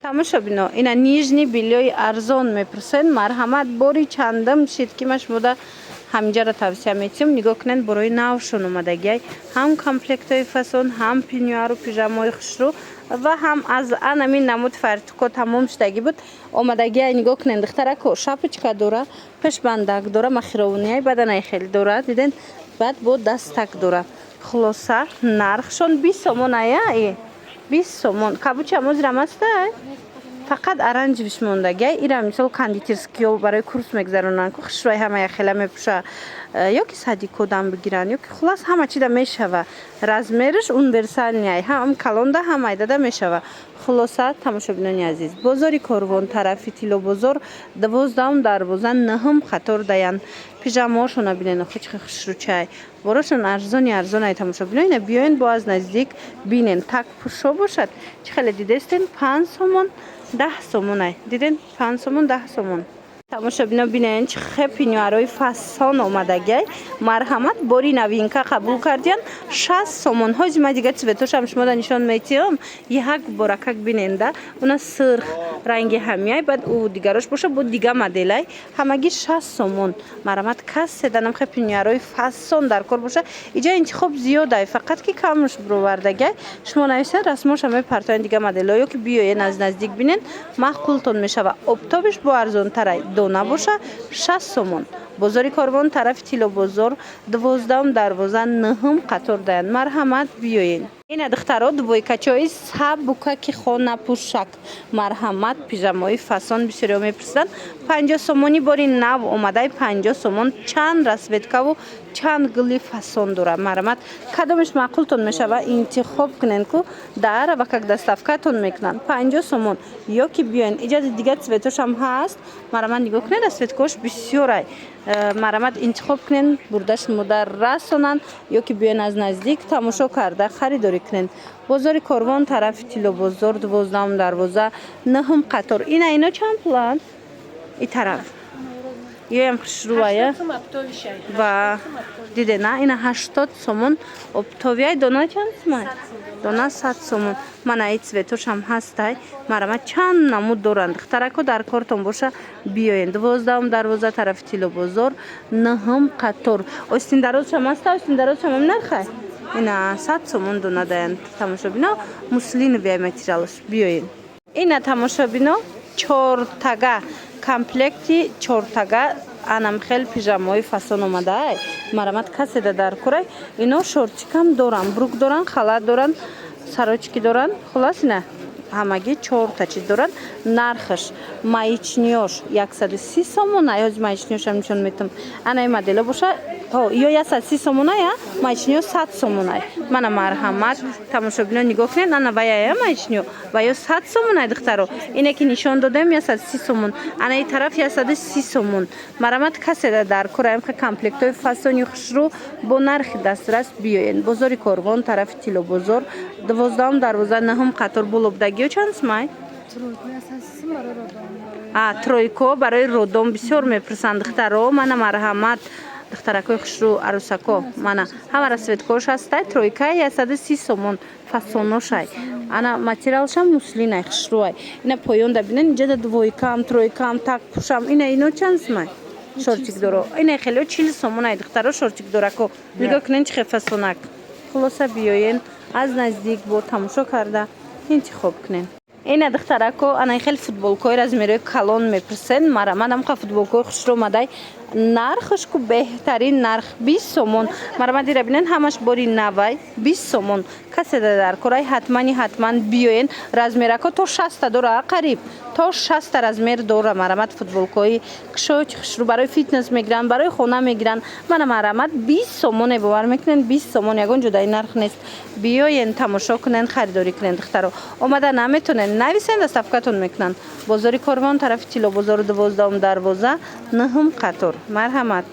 Тамошобино, ина нижний бельёи арзон мепурсен. Марҳамат, бори чандам шид, ки ма шумода ҳаминҷаро тавсия метиҳам. Нигоҳ кунед, борои навшон омадагиай, ҳам комплектҳои фасон, ҳам пеньюару пижамои хушрӯ ва ҳам аз анамин намуд фартуко тамом шудагӣ буд, омадагиай. Нигоҳ кунед, духтарако, шапочка дора, пешбандак дора, махировнияй баданай хеле дора, диден, баъд бо дастак дора. Хулоса, нархшон 20 сомон ая, 20 сомон. Кабучам озирам астай, фақат оранжевыйш мондагиай. Ира мисол кондитерскиё барои курс мегузаронанд ку, хушрӯй ҳама яхела мепӯша, ё ки садико дам бигиранд, ё ки хулас ҳама чида мешава. Размераш универсальный, ҳам калонда, ҳам майдада мешава. Хулоса, тамошобинони азиз, бозори Корвон, тарафи Тиллобозор, 12-ум дарвоза, нӯҳум қатор даянд. Пижамаошона бинен, охи чӣ хушрӯчай, борошон арзони арзонай. Тамошобино, ина биёен, бо аз наздик бинен. Так пӯшо бошад, чӣ хеле дидестен, 5 сомон, 10 сомонай, диден, 5 сомон, 10 сомон. Тамошобино, бинен, чӣ хе пеньюарои фасон омадагиай. Марҳамат, бори новинка қабул кардиян, 60 сомон. Ҳози ма дига цветошам шумода нишон метиҳам, як боракак биненда. Уна сирх ранги ҳамияй, баъд ӯ дигарош боша, бо дига моделай, ҳамагӣ 60 сомон. Марҳамат, касе данам хе пеньюарои фасон дар кор боша, иҷа интихоб зиёдай, фақат ки камш бировардагиай. Шумо нависен, расмоша мепартоян, дига моделҳо, ё ки биёен, аз наздик бинен, маъқултон мешава. Оптовыйш бо арзонтарай, дона боша 60 сомон. Бозори Корвон, тарафи Тиллобозор, 12-ум дарвоза, нӯҳум қатор даянд. Марҳамат, биёен. Ина, духтаро, двойкачои сабукаки хонапӯшак. Марҳамат, пижамои фасон бисёриҳо мепурсиданд, 50 сомонӣ. Бори нав омадаи, 50 сомон. Чанд расцветкаву чанд гули фасон дорад. Марҳамат, кадомеш маъқултон мешава, интихоб кунен ку дар ва как доставкатон мекунанд, 50 сомон. Ё ки биёен, иҷази дига цветошам ҳаст. Марҳамат, нигоҳ кунед, расцветкаош бисёрай. Марҳамат, интихоб кунен, бурда шумода расонанд, ё ки биёен, аз наздик тамошо карда харидорӣ кунен. Бозори Корвон, тарафи Тиллобозор, 12-ум дарвоза, нӯҳум қатор. Ина ино чанд пуланд? И тараф ёям хушрӯая ва диде на, ина 80 сомон оптовыйай. Дона чанд сумай? Дона 100 сомон. Мана и цветошам ҳастай. Марҳамат, чанд намуд доранд. Духтарако, дар кортон боша, биёен. 12-ум дарвоза, тарафи Тиллобозор, нӯҳум қатор. Остиндарозшам ҳаста, остиндарозшам ам нархай, ина 100 сомон дона даянд. Тамошобино, муслиновый материалаш, биёен. Ина, тамошобино, чортага комплекти, чортага анам хел пижамаҳои фасон омадаай. Марҳамат, каседа дар курай, ино шортикам доранд, брюк доранд, халат доранд, сорочки доранд. Хулас, ина ҳамагӣ чорта чиз доранд. Нархаш маечныйош 130 сомон. Аёзи маечныйошам нишон метам. Анаи модело боша, ё 130 сомоная, маечныйо 100 сомонай. Мана, марҳамат, тамошобино, нигоҳ кунед, ана ваяя маечныйо ва ё 100 сомонай. Духтаро, ине ки нишон додем, 130 сомон, анаи тараф 130 сомон. Марҳамат, каседа дар кураем ха комплектҳои фасони хушрӯ бо нархи дастрас, биёен. Бозори Корвон, тарафи Тиллобозор, 12-ум дарвоза, нӯҳум қатор. Болобдагиё чанд сумай? Тройко барои роддом бисёр мепурсанд, духтаро. Мана, марҳамат, духтаракои хушрӯ, арӯсако, мана ҳама расцветкош ҳастай. Тройка 130 сомон, фасоношай. Ана материалшам муслинай, хушрӯай. Ина поёнда бинен, инҷада двойкам, тройкам, так пӯшам. Ина ино чанд сумай? Шортик доро ина хеле 40 сомонай. Духтаро, шортик дорако нигоҳ кунен, чӣ хел фасонак. Хулоса, биёен, аз наздик бо тамошо карда интихоб кунен. Ина, духтарако, ана хеле футболкои размерои калон мепурсен. Марҳамат, амқа футболкои хушрӯ омадай, нархаш ку беҳтарин нарх, 20 сомон. Марҳамат, ира бинен, ҳамаш бори навай, 20 сомон. Касе дар корай, ҳатмани ҳатман биёен. Размерако то 60-та дора, қариб то 60-та размер дора. Марҳамат, футболкои кушоч хушрӯ барои фитнес мегиранд, барои хона мегиранд. Мана, марҳамат, 20 сомоне, бовар мекунен, 20 сомон, ягон ҷодаи нарх нест. Биёен, тамошо кунен, харидорӣ кунен. Духтаро, омада наметонен, нависен, доставкатон мекунанд. Бозори Корвон, тарафи Тиллобозору, 12-ум дарвоза, нӯҳум қатор. Марҳамат.